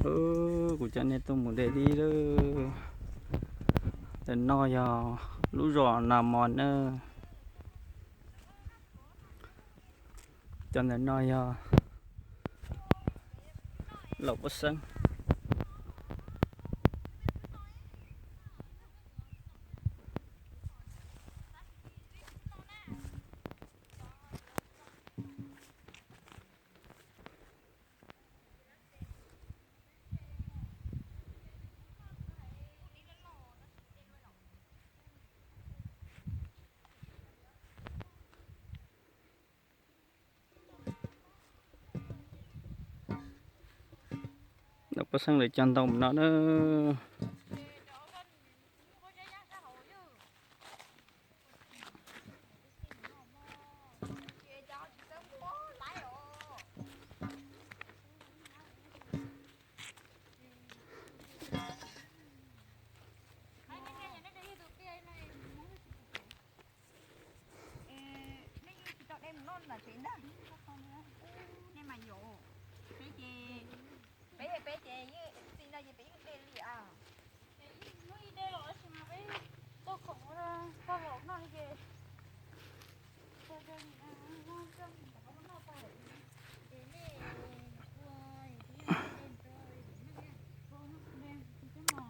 Kuv coj nej tuaj mus de dib lawm. Ntawm no yog lub zos Nas Mos na. Cov ntawm no yog Lauj Paj Xeeb. Lauj Paj Xeeb lawv cog ntoo no na. Nej yeej tsis tau de mus noj nram tsev ntag. Nej mas yom, peb ces, peb ces, peb ces yeej txij no ces peb yeej de li as. Hnub ib de los tab sis mas peb tuaj khoom ua koj laus noj li ces.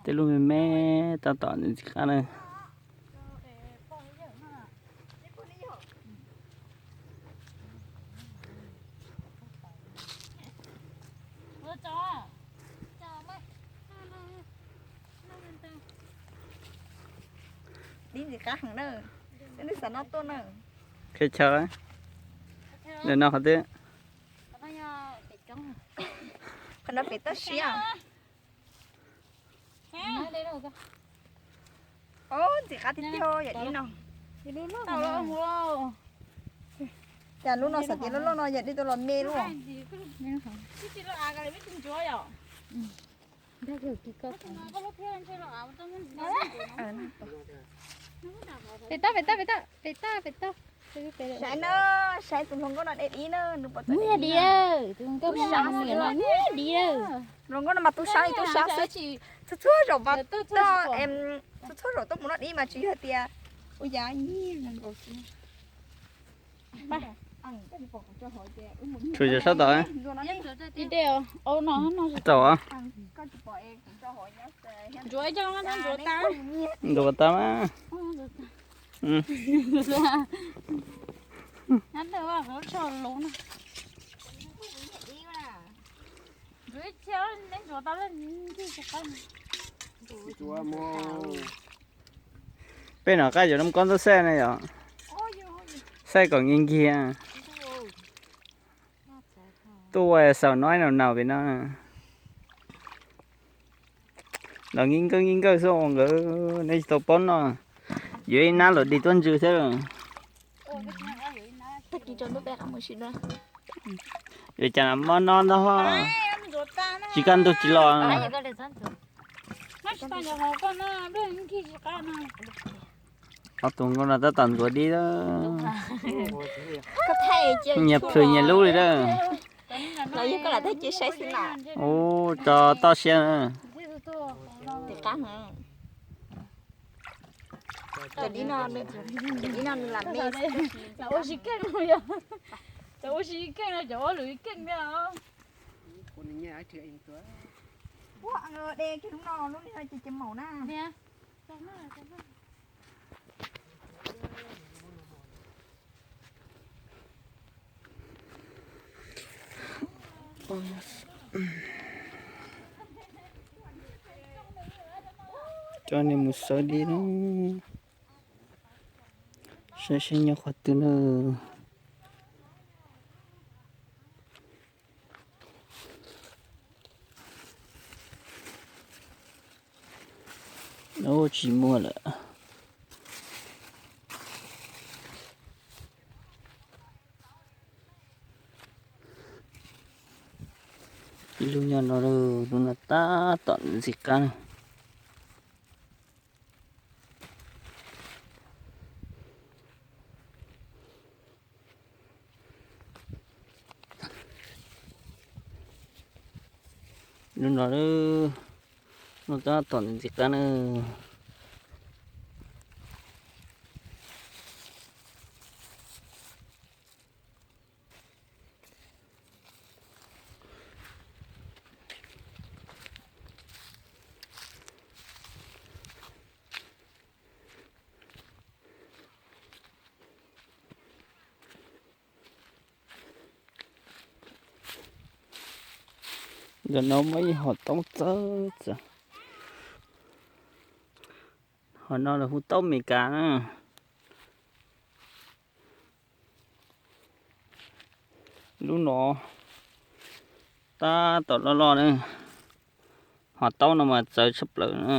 Tej lub me me tab tom ntxim qab na. Dib ntxim qab heev na, nej xav noj tuaj na. Qhia chaw, ntawm no qhov twg? Qhov no pem toj siab. Ntxim qab tiag tiag yam dib no. Cas lub no xav tias loj loj no yam dib tau los me lub. Pem toj, pem toj, pem toj, pem toj, pem toj. Saib na, saib tus hluas nkauj no de dib na, nws puas tau de dib. Tus hluas nkauj no, dib. Hluas nkauj no mas tub sab li tub sab xwb, txhua txhua zaum mas, txhua txhua zaum tuaj mus noj dib mas tsis yog tias ua cas nyiag nkaus xwb. Tshuav yog sab tod. Tau. Ntxuav tas mas. Peb nov qab yuav noj koj ntuj xaij na yom. Xaij kom nkig nkig. Tuaj ua xaum no naus naus pem no. Los nkig nkawg nkig nkawg xwb nkawd, neb tsis tau paub noj. Yuav ib nab los dig tuaj ntsw thiab. Yuav cas mob no ntag. Tsis kaj ntug tsis los. Ob tug nkauj no tab tom ntxuav dib. Nyias plhws nyias lub li lawm. Ub, tso toj siab. Coj nej mus sawv dib na. Saib seb nyob qhov twg na. Ub, tsis muaj lawm. Ib lub nyob no, lub no tab tom ntxim qab. Lub no, lub no tab tom ntxim qab na. Ntawm no muaj ib hom taub txawv txawv. Hom no lawv hu taub Mes Kas na. Lub no tab tom loj loj na. Hom taub no mas txawv tshaj plaws na.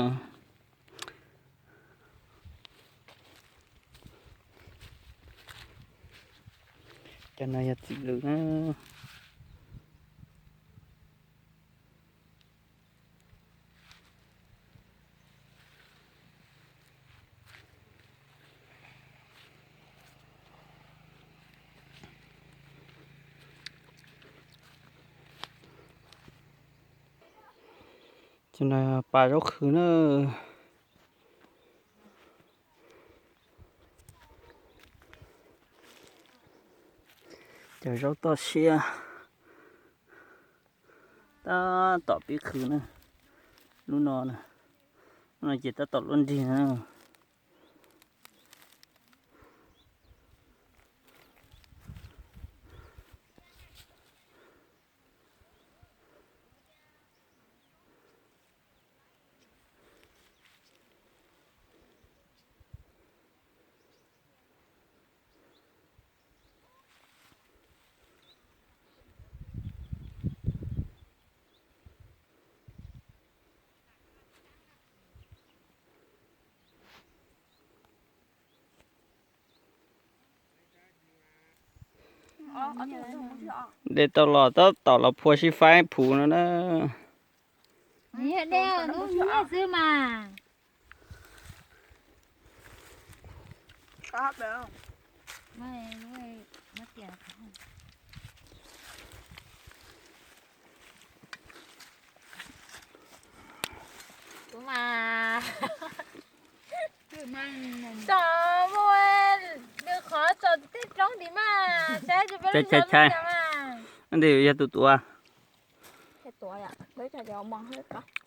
Cov no yog txiv lws na. Cov no pas zaub qhwv na. Cov zaub toj siab tab tom pib qhwv na. Lub no, lub no ces tab tom luaj nrig na. De tau los tab tom los phua sib faib phuv no na. Yog de lub nyiaj xwb mas. Tsom mus, nws qhov tsom tej roob tim mas, saib tsis peb lub zos mas. Ntawd yog tus tuav.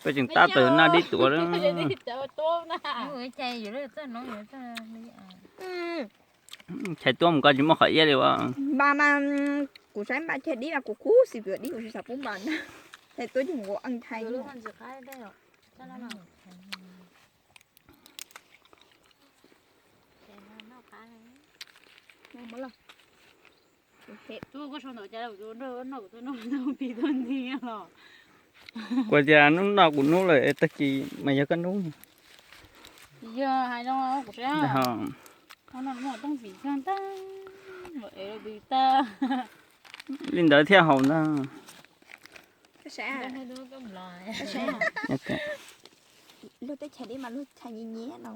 Peb tseem tab tom noj dib tuav. Chais tuab mus koj tsis muaj qhov iab li ua. Npa mas, kuv saib npa chais dib mas kuv kub xim pem dib kuv tsis xav pub npa na. Chais tuab ces mus ua eej thai. Kuv tias hnub no kuv hnub lawm tag kis mas yog koj hnub. Yog hais rau kuv saib, tooj vim kag tag, vim tag. Li ntawd thiaj haum ntag. Luag tej chais dib mas luag chais nyias nyias no,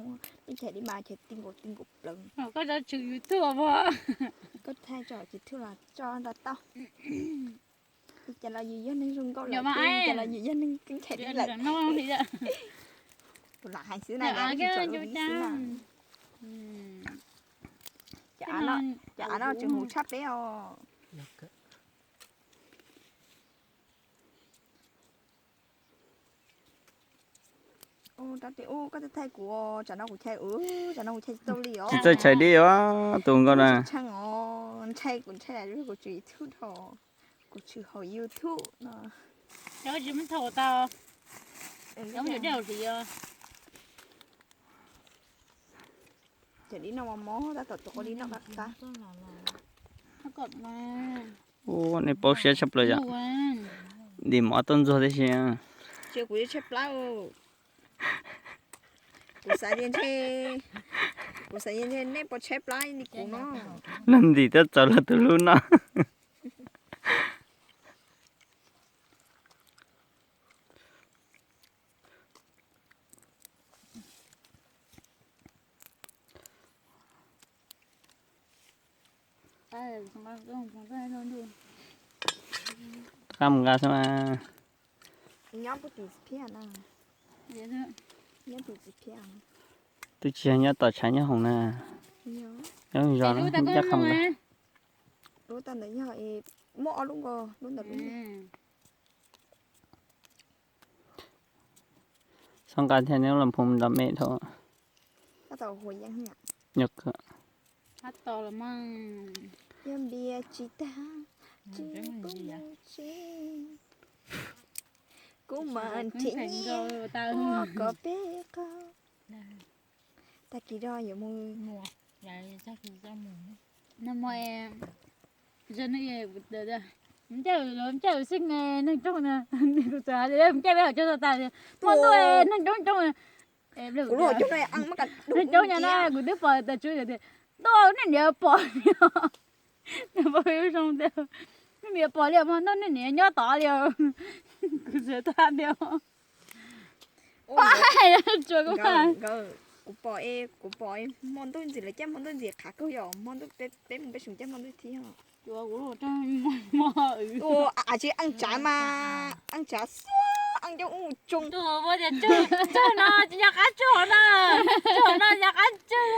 tej chais dib mas chais ti nkaus ti nkaus plaws. Koj tso tswv YouTube os. Koj thaij tso tswv YouTube los tso ntau tau. Li cas los yus yog neeg zoo nkauj lawm thiab, li cas los yus yog neeg keej chais dib lawm. Kuv lam hais xwb na, yog tsis tso lub dib xwb na. Cov av no tseem huv tshaj peb os. Ua rau tias ua koj thaij kuv, tsam no kuv chais, tsam no kuv chais tsis tau li os. Tsis txawj chais dib os tus nkauj na. Tshee os, ntshai kuv ntshai kuv tswv YouTube dhau, kuv tswv hauv YouTube no. Cov tsis muab thaum tau, cov muab yuav dej hauv hliv os. Cov dib no mos mos tab tom tus qau dib no qab qab. Ua nej paub siab tshaj plaws yom. Ntim mov tuaj ntxuag tib si. Ces kuv tshaib plab. Kuv xav tias ntshe, kuv xav tias ntshe nej puas tshaib plab li kuv no. Los ntim tuaj txaus los tus hlub no. Qab mus nqa xwb mas. Nyob puag tim txiv phiaj na. Nyob tim txiv phiaj. Twb tsis yog nyob tom tshav nyob hoom na. Nyob zos no caj qha mus. Lub tag ntawd yog muaj ob lub nkaus, lub ntawd lub. Xob nqa thiab neb los phum nto me dhau. Nyob kawg. Yog npias tsis tag, tsis pub mus tsev. Kuv mam nrhiav nyiaj ua kom peb qau. Tag kis no yuav mus. No mas ncaj, ncaj xwb neeg coob na. Kuv txawm hais tias ncaj peb hauv coob tag tas, muaj ntuj neeg coob coob. Kuv lub hauv coob no, neeg coob nyob na, kuv twb pom tas tsuv tias ntuj nej niam pom li os. Pom zoo tias nej niam pom li os, muaj ntuj nej niam nyob tod li os. Kuv txawm tau tias Kuv pom, kuv pom hmo ntuj ntxim lawv caij hmo ntuj ntxim qhav kawg, yog hmo ntuj peb mus peb xyoo caij hmo ntuj thiab. Ua tsis eej tsav mas, eej tsav xwb, eej coob ua tsoog. Tsaug no tsis nco qab tsaug hov no, tsaug no nco qab tsaug.